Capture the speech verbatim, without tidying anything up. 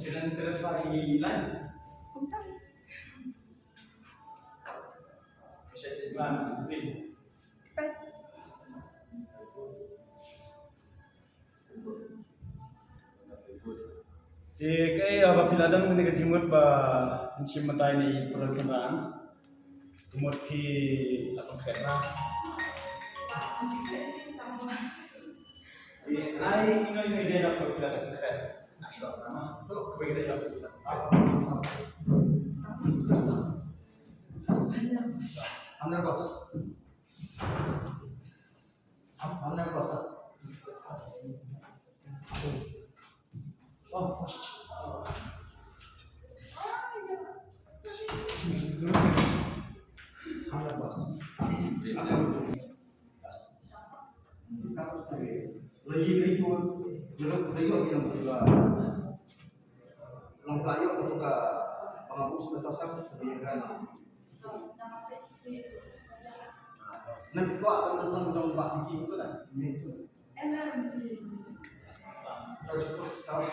Sila interest ba ki lain. Kumta. Sila interest ba ki lain. Te kaei ba phi la don kane ka jingmut ba phin shim mynta ïa ine i Pyrthei Synran? Ka mut phi la pynkhreh na? Te ai ino ino i dei na phi la pynkhreh? Na shuwa na ma. To, kawei ka dei na phi la pynkhreh. Hundred percent. Hundred percent. Oh. Hundred percent. Lagi berikut, jeruk berikut yang kedua. Lang tayo ko ka pangabus na tasak, kebanyakan. Nanti ko akan nonton dong bak bikin tu lah. Ini tu. Tahu cukup, tahu.